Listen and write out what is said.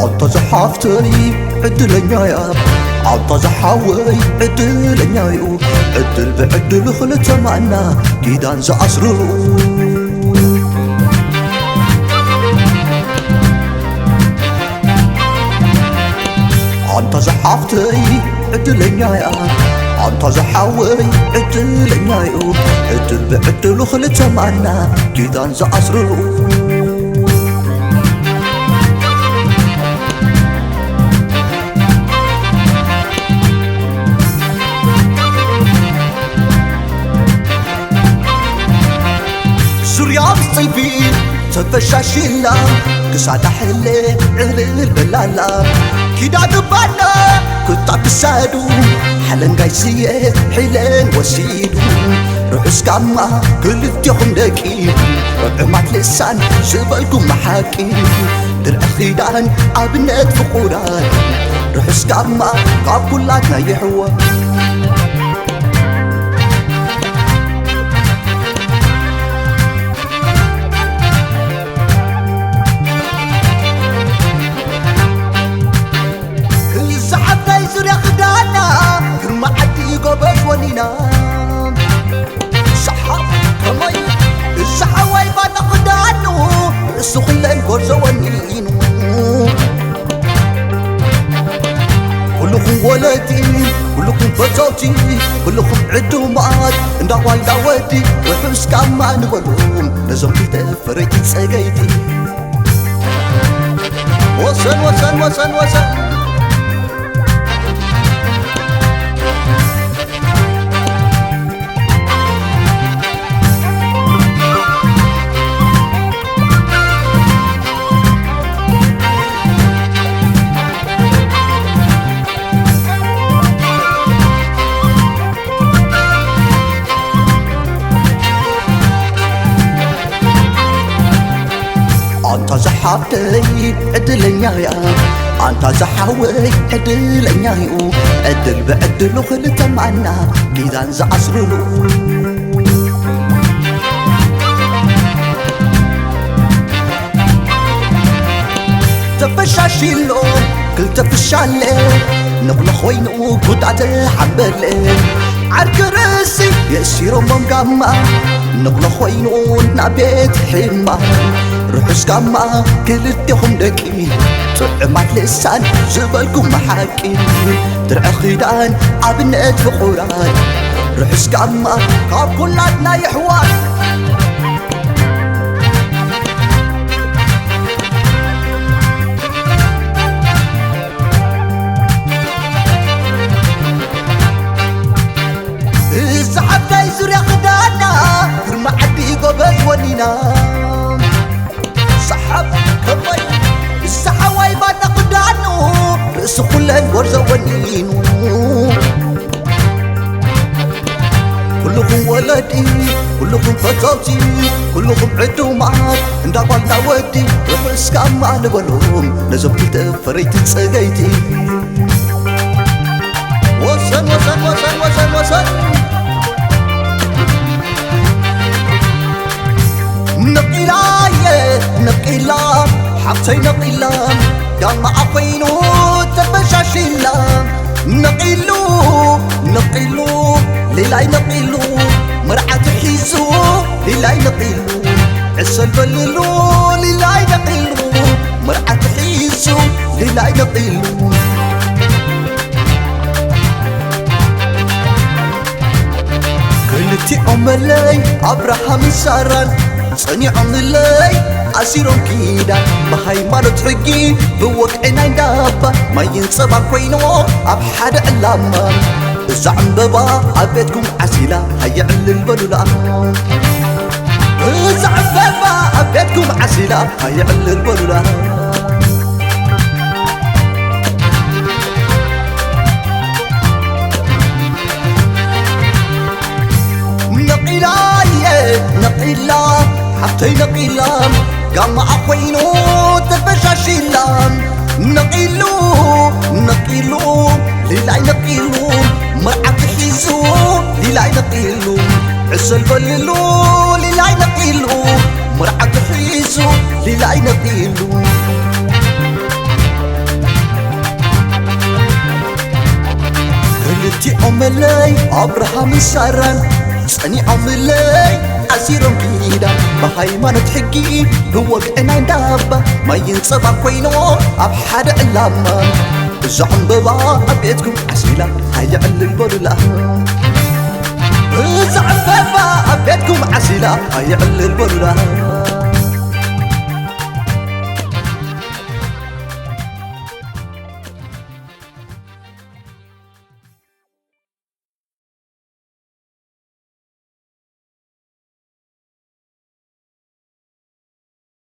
ኣንታ ዝሓፍተይ ዕድለኛ እያ፣ ኣንታ ዝሓወይ ዕድለኛ እዩ። ዕድል ብዕድሉ ክልተ ማና ኪዳን ዝኣስርሉ። ኣንታ ዝሓፍተይ ዕድለኛ እያ፣ ኣንታ ዝሓወይ ዕድለኛ እዩ። ዕድል ብዕድሉ ክልተ ማና ኪዳን ዝኣስርሉ። ዙርያ ምስ ጽልፊ ተፈሻሽላ፣ ክሳዳ ሕለ ዕልል በላላ። ኪዳን ባና ክታ ክሳዱ፣ ሓለንጋይ ስየ ሒለን ወሲዱ። ርሑስ ጋማ ክልቴኹም ደቂ፣ ርዑማት ልሳን ዝበልኩም መሓቂ። ድርዒ ኪዳን ኣብነት ፍቑራት፣ ርሑስ ጋማ ካብ ኩላትና የሕዋ። እዛ ዓባይ ዙርያ ክዳና፣ ግርማ ዓዲ ጎበዝ ወኒና። ሰሓብ ከመይ፣ እዛ ሓዋይ ባና ክዳኑ፣ ርእሲ ኩለን ጎርዞ ወኒኑ። ኩልኹም ወለዲ፣ ኩልኹም ፈተውቲ፣ ኩልኹም ዕዱማት፣ እንዳ ጓል እንዳ ወዲ፣ ርሑስ ጋማ ንበሎም ነዞም ክልተ ፈረይቲ ጸገይቲ። ወሰን፣ ወሰን፣ ወሰን፣ ወሰን። ኣንታ ዝሓፍተይ ዕድለኛ እያ፣ ኣንታ ዝሓወይ ዕድለኛ እዩ። ዕድል ብዕድሉ ክልተ ማና ኪዳን ዝኣስርሉ። ተፈሻሺሎ ክልተ ፍሻለ፣ ንቕሎ ኮይኑ ጉዳተ ሓምበለ። ዓርኪ ርእሲ የእሲሮሞም ጋማ፣ ንቕሎ ኮይኑ ናብ ቤት ሕማም። ርሑስ ጋማ ክልቴኹም ደቂ፣ ጥዑማት ልሳን ዝበልኩም መሓቂ። ድርዒ ኺዳን ኣብነት ፍቑራት፣ ርሑስ ጋማ ካብ ኩላትና የሕዋት። እዛ ዓባይ ዙርያ ኽዳና፣ ግርማ ዓዲ ጎበዝ ወኒና። ሰሓብ ከመይ፣ እዛ ሓዋይ ባና ኽዳኑ፣ ርእሲ ኹለን ጎርዞ ወኒኑ። ኩልኹም ወለዲ፣ ኩልኹም ፈተውቲ፣ ኩልኹም ዕዱማት፣ እንዳ ጓል እንዳ ወዲ፣ ርሑስ ጋማ ንበሎም፣ ነዞም ክልተ ፈረይቲ ጸገይቲ። ወሰን፣ ወሰን፣ ወሰን፣ ወሰን፣ ወሰን። ነቒላየ፣ ነቒላ፣ ሓብተይ ነቒላ፣ ጋማኣ ኮይኑ ተበሻሺላ። ነቒሉ፣ ነቒሉ፣ ሊላይ ነቒሉ፣ መርዓቲ ሒዙ፣ ሊላይ ነቒሉ፣ ዕሰል በልሉ፣ ሊላይ ነቒሉ፣ መርዓቲ ሒዙ፣ ሊላይ ነቒሉ። ክልቲኦም መለይ ኣብርሃምን ሳራን ጸኒዖምለይ ኣሲሮም ኪዳን። ብሃይማኖት ሕጊ ብወግዒ ናይ እንዳባ ማይን ጸባን ኮይኖም ኣብ ሓደ ዕላማ። እዛ ዕምበባ ኣብ ቤትኩም ዓሲላ ሃየ ዕልል በሉላ። እዛ ዕምበባ ኣብ ቤትኩም ዓሲላ ሃየ ዕልል በሉላ። ነቒላየ ነቒላ ሓፍተይ ነቒላ፣ ጋማኣ ኮይኑ ተበሻሺላ። ነቒሉ ነቒሉ ሊላይ ነቒሉ፣ መርዓቲ ሒዙ ሊላይ ነቒሉ። ዕሰል በልሉ ሊላይ ነቒሉ፣ መርዓቲ ሒዙ ሊላይ ነቒሉ። ለይ ኣብርሃምን ሳራን ጸኒዖምለይ ኣሲሮም ኪዳን ብሃይማኖት ሕጊ ብወግዒ ናይ እንዳባ ማይን ጸባ ኮይኖም ኣብ ሓደ ዕላማ እዛ ዕምበባ ኣብ ቤትኩም ዓሲላ ኣይዕልል በሉላ እዛ ዕምበባ ኣብ ቤትኩም ዓሲላ ኣይዕልል በሉላ